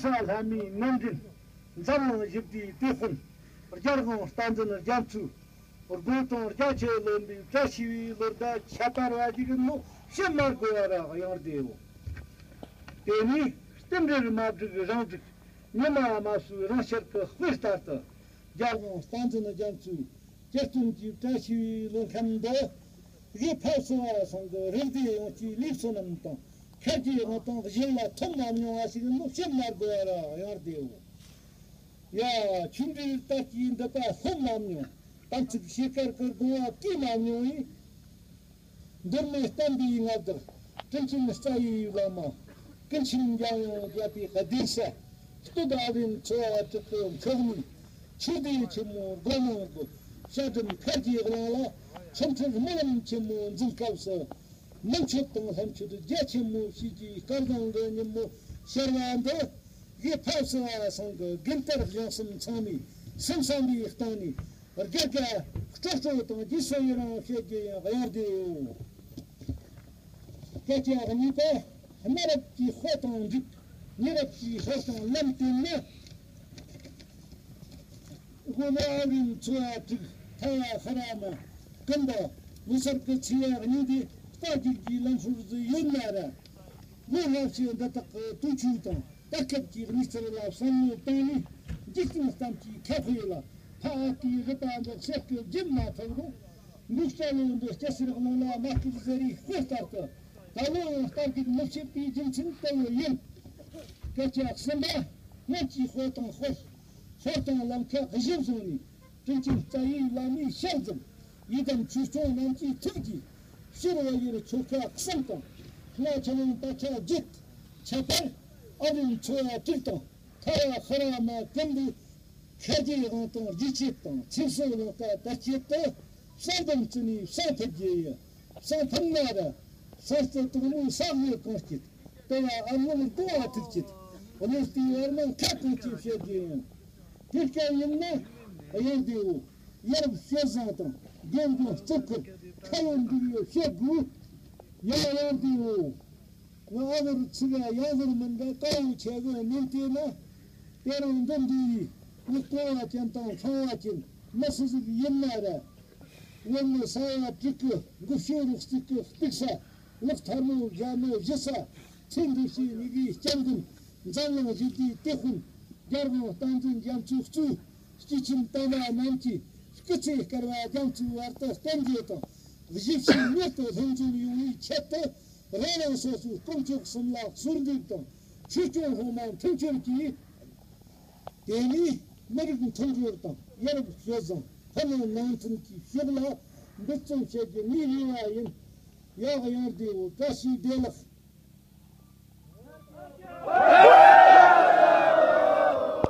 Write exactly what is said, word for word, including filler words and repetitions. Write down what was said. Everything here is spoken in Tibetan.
ས་ལྷ་མིའི་ནོར་འདྲེན། འཛམ་གླིང་ཞི་བདེའི་དེད་དཔོན། རྒྱལ་དབང་བསྟན་འཛིན་རྒྱ་མཚོའི་དགུང་གྲངས་བརྒྱད་ཅུ་ལོན་པའི་བཀྲ་ཤིས་པའི་ལོ་ཟླ་ཁྱད་པར་བ་ཞིག་ཡིན་ནོ་ཕྱི་མ་དགོས་པ་ར་ཡང་བདེའོ། དེ་ནས་རྟེན་འབྲེལ་མ་བསྒྲིགས་རང་འགྲིག། ཉི་མ་མ་སུའི་རང་ཤར་གྱི་དཔེ་ལྟར་དུ། རྒྱལ་དབང་བསྟན་འཛིན་རྒྱ་མཚོའི་གྱ་སྟོན་གྱི་བཀྲ་ཤིས་པའི་ལོ་ཁམས་འདི། དགེ་ཕལ་སོ་བ་ཚང་གི་རིགས་སྡེ་ཡོངས་ཀྱི་ལུགས་སྲོལ་རྣམས་དང་ཁ་རྗེ་དབང་དང་གཞན་ལ་ཐོབ་མ་མྱོང་བ་ཞིག་ནི་ཕྱིར་མ་དགོས་པར་ཡང་བདེའོ། ཡ། ཆུ་འབྲུལ་ལྟར་གྱི་འདི་པ་ལྷོད་མ་མྱོང་། དམ་ཚིག་ཤེས་དཀར་གྱི་དགོངས་པ་བཀོད་མ་མྱོང་བས། མདོ་སྨད་བསྟན་པའི་མངའ་བདག་དྲིན་ཅན་རྩ་བའི་བླ་མ། ཀུན་མཁྱེན་འཇམ་དབྱངས་རྒྱལ་པོའི་གདན་ས། སྟོད་ཨ་བན་ཚོ་བ་དྲུག་གི་མཆོག་ནི། ཆོས་སྡེ་ཆེན་མོ་སྒོ་ནང་གི་བཤད་སྒྲུབ་མཁའ་རྒྱའི་གླིང་ལ། ཆོ་འཕྲུལ་སྨོན་ལམ་ཆེན་མོ་འཛིན་སྐབས་སུ། མི་མཆོད་དང་ལྷ་མཆོད་རྒྱ་ཆེན་མོ་བྱས་ཀྱི་སྐལ་བཟང་གི་ཉིན་མོ་ཤར་བ་འདི། དགེ་ཕལ་སོ་བ་ཚང་གི་དགེ་འདུན་གཞུང་གསུམ་ཚང་མས་སེམས་བསམ་པའི་སྟེང་ནས་དགེ་རྒན་སྤྲོ་སྤྲོ་དང་རྗེས་སུ་ཡི་རང་བྱེད་རྒྱུ་ཡང་ཡང་བདེའོ། སྐད་ཆ་གཉིས་པ། གནའ་རབས་ཀྱི་དཔེ་དང་འགྲིག། ཉེ་རབས་ཀྱི་དཔེ་དང་ལམ་བསྟུན་ན། སྒོ་ནས་ཨ་རིན་ཚོ་ཡ་དྲུག་ཐ་ཡ་ཧ་ར་མ་ཀུན་པ་ལོ་སར་གི་ཚེས་ཡ་གཉིས་དེ་རྟ་རྒྱུག་གི་ལམ་ཧྲུར་ཟི་ཡོད་ན་ར། ལོ་ལྔ་བཅུ་འདི་དག་གི་དུས་ཆུ་དང་ད་སྐབས་ཀྱི་གནས་ཚུལ་ལ་བསམ་བློ་བཏང་ནས་འཇིག་རྟེན་གཏམ་གྱི་ཁ་དཔེ་ལ་ཕ་ཨ་ཏིའི་རི་པ་འདི་བཤད་སྐད་བརྒྱུད་མ་ཐུབ་རུང་། འདུག་སྐྲ་ལོ་འདི་སྐྱ་སེར་གླིང་ལ་མ་སྐུལ་ཟེར་རིགས་དཔེ་ལྟར་དུ། ད་ལོ་ཡང་རྟ་རྒྱུག་མི་བྱེད་པའི་རྒྱུ་མཚན་ལྟ་བུ་ཡིན། སྐད་ཆ་གསུམ་པ། སྔོན་གྱི་དཔེ་དང་དཔེ། ཧོར་དང་ལམ་ཁ་གཞིར་བཟུང་ནས། དྲིན་ཅན་རྩ་བའི་བླ་མའི་ཞལ་འཛོམས། ཡི་དམ་ཆོས་སྐྱོང་རྣམས་ཀྱི་ཐུགས་ཀྱིས། ཕྱིར་བ་ཡུལ་ཆོལ་ཁ་གསུམ་དང་། ལྔ་ཆ་ལང་པ་ཁ་བརྒྱད། ཁྱད་པར་ཨ་རིན་ཚོ་བ་དྲུག་དང་ཐ་བ་ཧ་ར་མ་ཀུན་པོས། ཤར་གྱི་དབང་དང་རྒྱུད་ཆེད་དང་ཚེ་སྲོག་ལོ་ཀ་དར་ཆེད་དུ། བསང་དམ་བརྩི་ནས་བསང་ཕུད་རྒྱུ་ཡི། བསང་ཕུད་ན་ར། བསང་རྩི་དོག་མོའི་ས་དངོས་གང་སྐྱེད། ལྟེ་བ་ཨ་ལོང་སྒོ་བ་ཐུག་སྐྱེད། བློ་རྟའི་བར་མ་ཁ་གང་སྐྱེད་བཤད་རྒྱུ་ཡང་། དེ་སྐད་ཡིན་ན། གཡང་ལྡེའུ། ཡ་རབས་བཤད་བཟང་དང་། རྒན་རྒོན་གཙུག་ཁུར། ཁ་ཡོད་འདུག་ཡོད་བཤད་དགོས། ཡ་གཡང་ལྡེའུ། ང་ཨ་བར་ཚིག་ག་ཡང་བར་མི་འདྲ་དཀའ་བོ་ཆེ་གི་མིན་དེ་ན། དེ་རིང་འདི་འདི་ཡིས་ངའི་སྐོར་བ་ཅན་དང་ཚོང་བ་ཅན་མི་སུ་ཟིག་ཡིན་ན་ར། བོད་མི་ས་ཡ་དྲུག་གི་མགོ་ཤོ་རུ་གཅིག་གི་གཏུག་ས་ལག་ཐལ་མོ་བཞག་མོ་བཞི་ས་ཚེ་འདི་ཕྱི་གཉིས་ཀའི་སྐྱབས་མགོན་འཛམ་གླིང་ཞི་བདེའི་དེད་དཔོན་རྒྱལ་དབང་བསྟན་འཛིན་རྒྱ་མཚོ་གཙོས། སྐྱེས་ཆེན་དམ་པ་རྣམས་ཀྱི་སྐུ་ཚེ་བསྐལ་པ་རྒྱ་མཚོའི་བར་དུ་བརྟན་རྒྱས་དང་། གཞིས་བྱེས་མྱུར་དུ་ལྷུན་འཛོམས་ཡོང་བའི་ཆེད་དུ། རང་རང་སོ་སོའི་དཀོན་མཆོག་གསུམ་ལ་གསོལ་འདེབས་དང་། ཆོས་སྐྱོང་སློབ་མ་མཐུན་སྦྱོར་གྱིས། དེ་ནས་མི་རིགས་མཐུན་སྦྱོར་དང་ཡ་རབས་སྤྱོད་བཟང་ཕུ་ནུ་ནང་མཐུན་གྱི་ཕྱོགས་ལ་འབད་བརྩོན་བྱེད་རྒྱུ་ངའི་རེ་བ་ཡིན། ཡག་ཡང་བདེའོ། བཀྲ་ཤིས་བདེ་ལེགས།